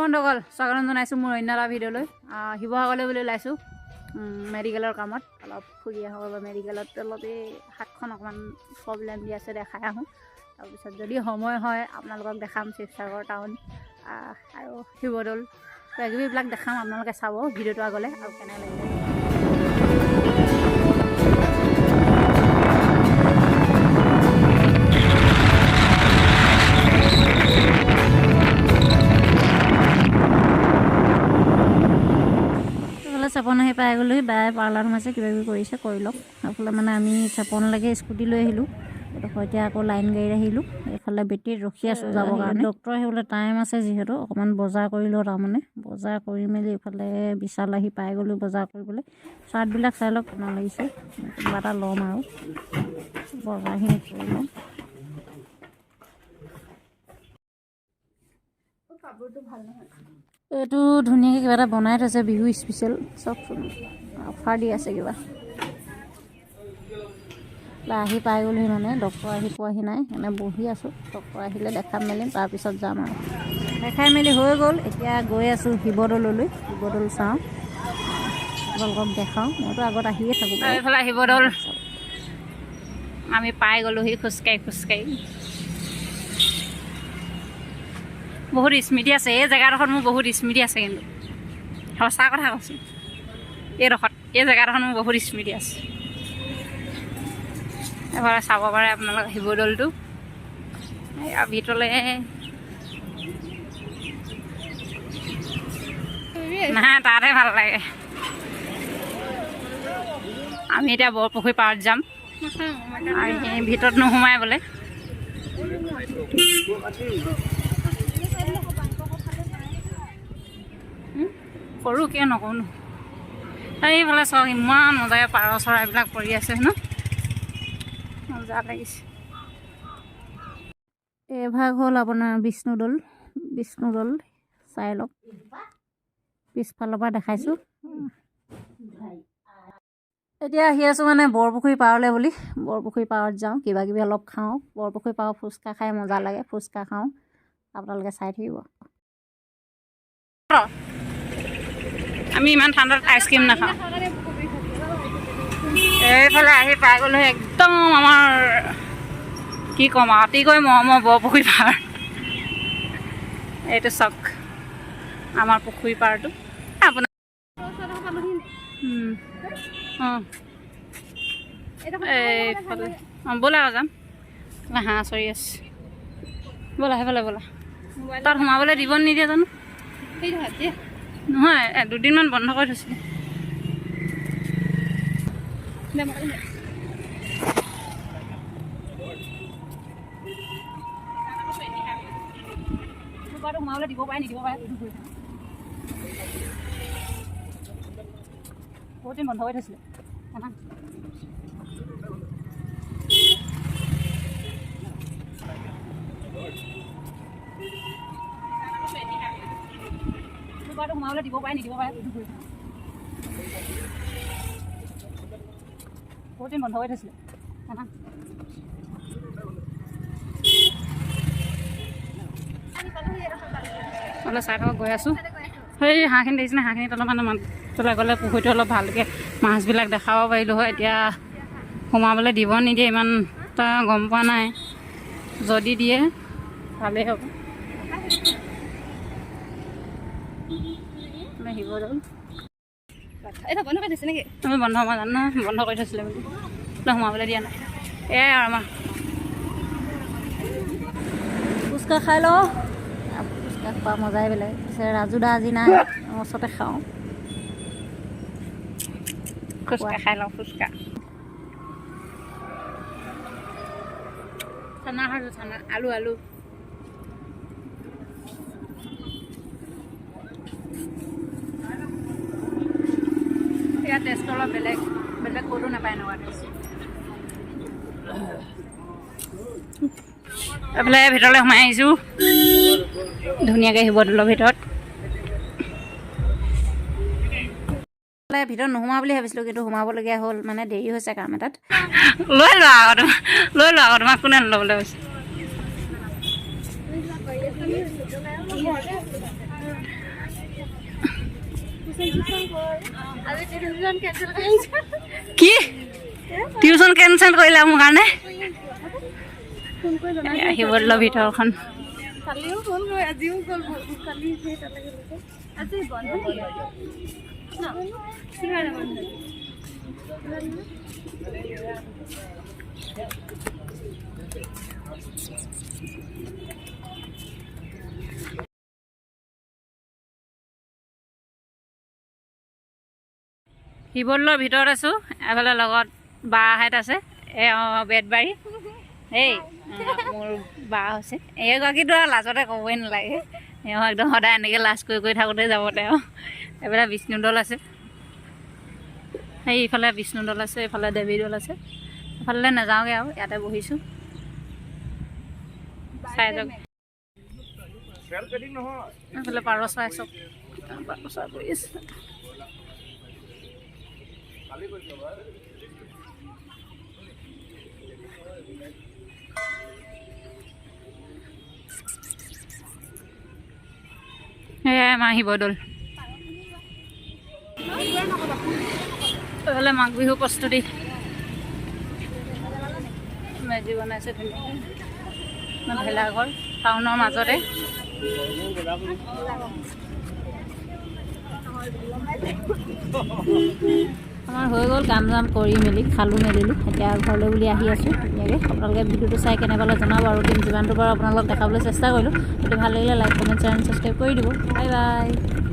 বন্ধুসকল, স্বাগতম জনাইছোঁ মোৰ অন্য এটা ভিডিঅ'লৈ। শিৱসাগৰলৈ বুলি ওলাইছোঁ মেডিকেলৰ কামত অলপ ফুৰি আহোঁ বা মেডিকেলত অলপ এই হাতখন অকণমান প্ৰব্লেম দি আছে, দেখাই আহোঁ। তাৰপিছত যদি সময় হয় আপোনালোকক দেখাম শিৱসাগৰ টাউন আৰু শিৱদৌল কিবা কিবি এইবিলাক দেখাম। আপোনালোকে চাব ভিডিঅ'টো আগলৈ আৰু কেনে লাগিলে। এইফালে চেপন আহি পাই গ'লোহি। বায়ে পাৰ্লাৰ সোমাইছে, কিবা কিবি কৰিছে, কৰি লওক। এইফালে মানে আমি চেপনলৈকে স্কুটি লৈ আহিলোঁ। এইডোখৰ এতিয়া আকৌ লাইন গাড়ীত আহিলোঁ। এইফালে বেটেৰীত ৰখি আছোঁ যাবৰ কাৰণে। ডক্টৰ আহিবলৈ টাইম আছে যিহেতু অকণমান বজাৰ কৰি লওঁ। তাৰমানে বজাৰ কৰি মেলি এইফালে বিশাল আহি পাই গ'লোঁ বজাৰ কৰিবলৈ। চাৰ্টবিলাক চাই লওক কেনে লাগিছে, কিবা এটা ল'ম আৰু বজাৰখিনি কৰি লওঁ। এইটো ধুনীয়াকৈ কিবা এটা বনাই থৈছে, বিহু স্পেচিয়েল। চাওকচোন, অফাৰ দি আছে কিবা। আহি পাই গ'লোহি, মানে ডক্টৰ আহি পোৱাহি নাই, সেইকাৰণে বহি আছোঁ। ডক্টৰ আহিলে দেখাম মেলিম, তাৰপিছত যাম আৰু। দেখাই মেলি হৈ গ'ল, এতিয়া গৈ আছোঁ শিৱদৌললৈ। শিৱদৌল চাওঁ, আপোনালোকক দেখাওঁ। মইতো আগত আহিয়ে থাকোঁ। এইফালে শিৱদৌল আমি পাই গ'লোহি খোজকাঢ়ি খোজকাঢ়ি। বহুত স্মৃতি আছে এই জেগাডোখৰত, মোৰ বহুত স্মৃতি আছে। কিন্তু সঁচা কথা কৈছোঁ, এইডোখৰত এই জেগাডোখৰত মোৰ বহুত স্মৃতি আছে। এবাৰ চাব পাৰে আপোনালোকে শিৱদৌলটো। এয়া ভিতৰলৈ নাই, তাতহে ভাল লাগে। আমি এতিয়া বৰপুখুৰী পাৰত যাম। আমি ভিতৰত নোসোমাই বোলে। কৰোঁ, কিয় নকৰোঁ? এইফালে চাওক, ইমান মজাকে পাৰ চৰাইবিলাক পৰি আছে ন, মজা লাগিছে। এইভাগ হ'ল আপোনাৰ বিষ্ণুদৌল। বিষ্ণুদৌল চাই লওক, পিছফালৰ পৰা দেখাইছোঁ। এতিয়া আহি আছোঁ মানে বৰপুখুৰী পাৰলৈ বুলি। বৰপুখুৰী পাৰত যাওঁ, কিবা কিবি অলপ খাওঁ। বৰপুখুৰী পাৰত ফুচকা খাই মজা লাগে, ফুচকা খাওঁ। আপোনালোকে চাই থাকিব। আমি ইমান ঠাণ্ডাত আইচক্ৰীম নাখাওঁ। এইফালে আহি পাই গ'লো, একদম আমাৰ কি ক'ম আৰু, অতিকৈ মৰমৰ বৰপুখুৰী পাৰ। এইটো চাওক, আমাৰ পুখুৰী পাৰটো আপোনাৰ। অঁ, এইফালে। অঁ, ব'লা আৰু যাম। হাঁহ চৰি আছে, ব'লা সেইফালে ব'লা। তাত সোমাবলৈ দিব নিদিয়ে জানো? নহয়, দুদিনমান বন্ধ কৰি থৈছিলে। সোমাবলৈ দিব পাৰে, নিদিব পাৰে। বহুত দিন বন্ধ কৰি থৈছিলে। সোমাবলৈ দিব পাৰে, নিদিব পাৰে। বহুত দিন বন্ধ কৰি থৈছিলে। অলপ চাই থাকক, গৈ আছোঁ। সেই হাঁহখিনি দেখিছেনে? হাঁহখিনিত অলপমান তলে গ'লে পুখুৰীটো অলপ ভালকৈ মাছবিলাক দেখাব পাৰিলোঁ হয়। এতিয়া সোমাবলৈ দিব নিদিয়ে ইমান এটা গম পোৱা নাই। যদি দিয়ে ভালেই হ'ব। শিৱদৌল আমি বন্ধ, মই জানো নহয় বন্ধ কৰি থৈছিলে বুলি, সোমাবলৈ দিয়া নাই। এয়াই আৰু আমাৰ ফুচকা খাই লওঁ। ফুচকা খোৱা মজাই বেলেগ। পিছে ৰাজুদা আজি নাই, ওচৰতে খাওঁ। ফুচকা খাই লওঁ, ফুচকা। চানা খাইছোঁ, চানা আলু আলু। ইয়াৰ টেষ্টটো অলপ বেলেগ, বেলেগ ক'তো নাপায় এনেকুৱা টেষ্ট। এইফালে ভিতৰলৈ সোমাই আহিছোঁ ধুনীয়াকৈ শিৱদৌলৰ ভিতৰত। ভিতৰত নোসোমাওঁ বুলি ভাবিছিলোঁ, কিন্তু সোমাবলগীয়া হ'ল, মানে দেৰি হৈছে কাম এটাত। লৈ লোৱা আকৌ, লৈ লোৱা আকৌ, তোমাক কোনে নল'বলৈ কৈছে? কি টিউচন কেঞ্চেল কৰিলা মোৰ কাৰণে? শিৱদৌলৰ ভিতৰখন। কালিও গ'লগৈ, আজিও গ'ল, কালি সেই তালৈ গ'লগৈ। আজি বন্ধ নেকি ন? কি কাৰণে বন্ধ? শিৱদৌলৰ ভিতৰত আছোঁ। এফালে লগত বাহঁত আছে। এই অঁ, বেতবাৰী এই মোৰ বা হৈছে এইগৰাকীতো আৰু লাজতে ক'বই নালাগে। এওঁ একদম সদায় এনেকৈ লাজ কৰি কৰি থাকোঁতে যাব তেওঁ। এইফালে বিষ্ণুদৌল আছে, সেই ইফালে বিষ্ণুদৌল আছে, এইফালে দেৱী দৌল আছে। এইফালে নাযাওঁগৈ আৰু, ইয়াতে বহিছোঁ, চাই যাওক। এইফালে পাৰ চৰাই চব, পাৰ চৰাই পৰি আছে। এয়াই আমাৰ শিৱদৌল। এইফালে মাঘ বিহু প্ৰস্তুতি, মেজি বনাইছে ধুনীয়াকৈ। ভেলাঘৰ টাউনৰ মাজতে। আমাৰ হৈ গ'ল কাম জাম কৰি মেলি, খালোঁ মেলিলোঁ, এতিয়া ঘৰলৈ বুলি আহি আছোঁ ধুনীয়াকৈ। আপোনালোকে ভিডিঅ'টো চাই কেনে পালে জনাব আৰু কিন্তু যিমানটো পাৰোঁ আপোনালোকক দেখাবলৈ চেষ্টা কৰিলোঁ। যদি ভাল লাগিলে like, comment, share, subscribe কৰি দিব। Bye bye.